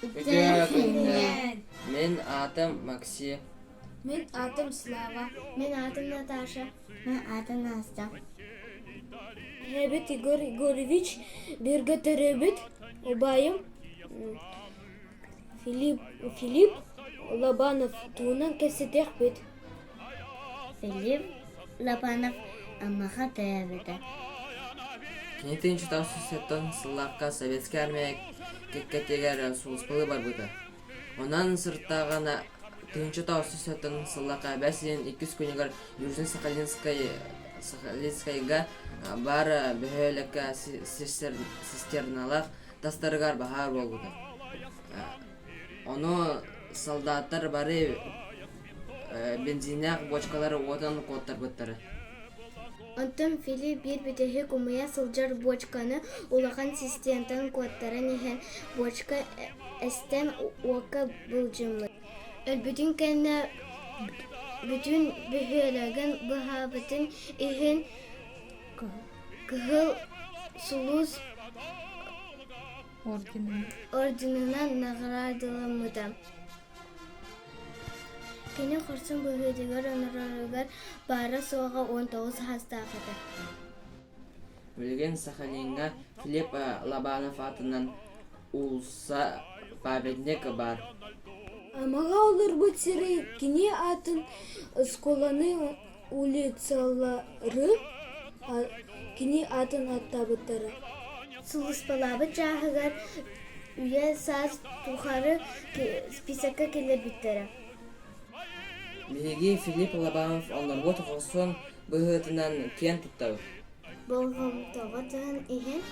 Үтүө күнүнэн! Мин аатым Максим. Мин аатым Слава. Мин аатым Наташа. Мин аатым Настя. Эһэбит Егор Егорович бииргэ төрөөбүт убайым Филипп, Филипп Лобанов туһунан кэпсэтиэхпит. Филипп Лобанов Аммаха төрөөбүтэ. Кини 1907 сыллаахха Советскай армия кэккэтигэр сулууспалыы барбыта. Онон сырыттаҕына 1907 сыллаахха бэс ыйын иккис күнүгэр Южно-Сахалинскай Сахалинскайга баар бөһүөлэккэ цистерналаах тастарыгар баһаар буолбута. Ону солдаттар бары бензиннээх бочкалары уотан куоттарбыттара. Онтон Филипп биир бүтэһик умайа сылдьар буочканы улахан систиэнтэн куоттаран иһэн, буочка эстэн уокка былдьаммыт. Өлбүтүн кэннэ бүтүн бөһүөлэгин быһаабытын иһин Кыһыл Сулус орденынан наҕараадаламмыта. Кини хорсун быһыытыгар онороругар баара-суоҕа 19 саастаах этэ. Билигин Сахалиҥҥа Филипп Лобанов аатынан уулусса памятник баар. Амаҕа олорбут сирэ кини аатын оскуоланы улицалары кини аатын ааттаабыттара. Сулууспалаабыт чааһыгар үйэ саас тухары списокка киллэрбиттэрэ. Биһиги Филипп Лобанов оннорбут хорсун быһыытынан киэн туттабыт. Болҕомтоҕо түһэн иһэн.